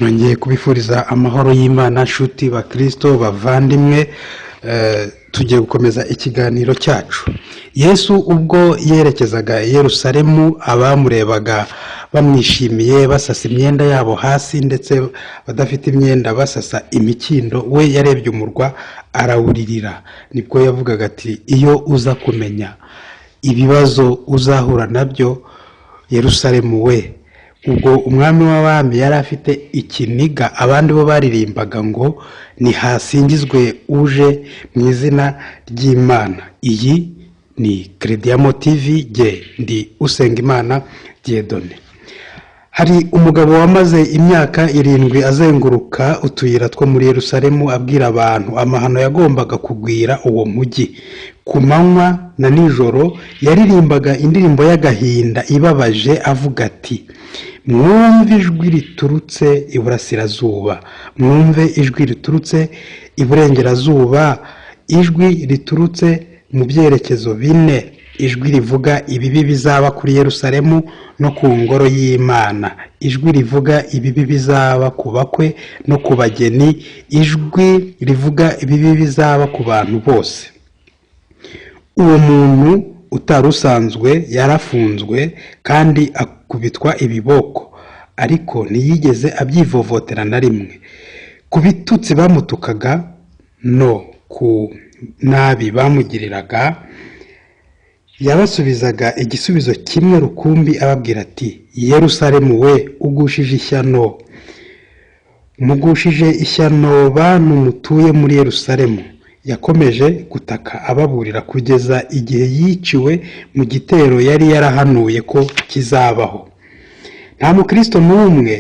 Nongeye kubifuriza amahoro y'Imana, nshuti bakristo bavandimwe. Tugiye gukomeza ikiganiro cyacu. Yesu ubwo yerekezaga i Yerusalemu, abamurebaga bamwishimiye basasa imyenda yabo hasi, ndetse badafite imyenda basasa imikindo. We yarebye umurwa arawuririra. Nibwo yavugaga ati: "Iyo uza kumenya ibibazo uzahura nabyo, Yerusalemu we!" Ubwo umwami w'abami yari afite ikiniga, abandi bo baririmbaga ngo: "Nihasingizwe uje mu izina ry'Imana." Iyi ni Crediyamo TV, jye ndi Usengimana Dieudonné. Hari umugabo wamaze imyaka 7 azenguruka utuyira two muri Yerusalemu, abwira abantu amahano yagombaga kugwira uwo mujyi. Ku manywa na nijoro yaririmbaga indirimbo y'agahinda ibabaje, avuga ati: "Mwumve ijwi riturutse iburasirazuba, mwumve ijwi riturutse iburengerazuba, ijwi riturutse mu byerekezo bine, ijwi rivuga ibibi bizaba kuri Yerusalemu no ku ngoro y'Imana, ijwi rivuga ibibi bizaba ku bakwe no ku bageni, ijwi rivuga ibibi bizaba ku bantu bose." Uwo muntu utari usanzwe yarafunzwe kandi akubitwa ibiboko, ariko ntiyigeze abyivovotera na rimwe. Ku bitutsi bamutukaga no ku nabi bamugiriraga, yabasubizaga igisubizo kimwe rukumbi, ababwira ati: "Yerusalemu we, ugushije ishyano, mugushije ishyano, bantu mutuye muri Yerusalemu." Yakomeje gutaka ababurira kugeza igihe yiciwe mu gitero yari yarahanuye ko kizabaho. Nta mukristo n'umwe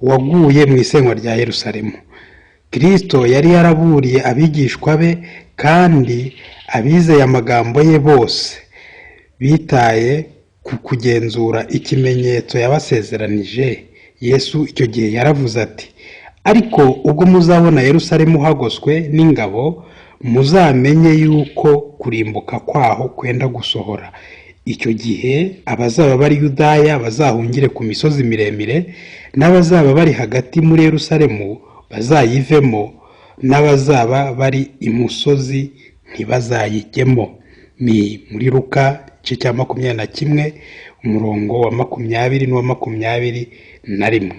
waguye mu isenywa rya Yerusalemu. Kristo yari yaraburiye abigishwa be, kandi abizeye amagambo ye bose bitaye ku kugenzura ikimenyetso yabasezeranije. Yesu icyo gihe yaravuze ati: "Ariko ubwo muzabona Yerusalemu hagoswe n'ingabo, muzamenye yuko kurimbuka kwaho kwenda gusohora. Icyo gihe abazaba bari Yudaya bazahungire ku misozi miremire, n'abazaba bari hagati muri Yerusalemu bazayivemo, n'abazaba bari imusozi ntibazayijyemo." Ni muri Luka igice cya 21, umurongo wa 20 n'uwa 21.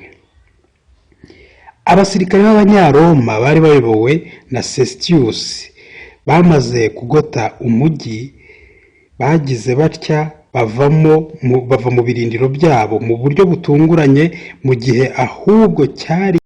Abasirikare b'Abanyaroma bari bayobowe na Cestius bamaze kugota umujyi, bagize batya bavamo, bava mu birindiro byabo mu buryo butunguranye, mu gihe ahubwo cyari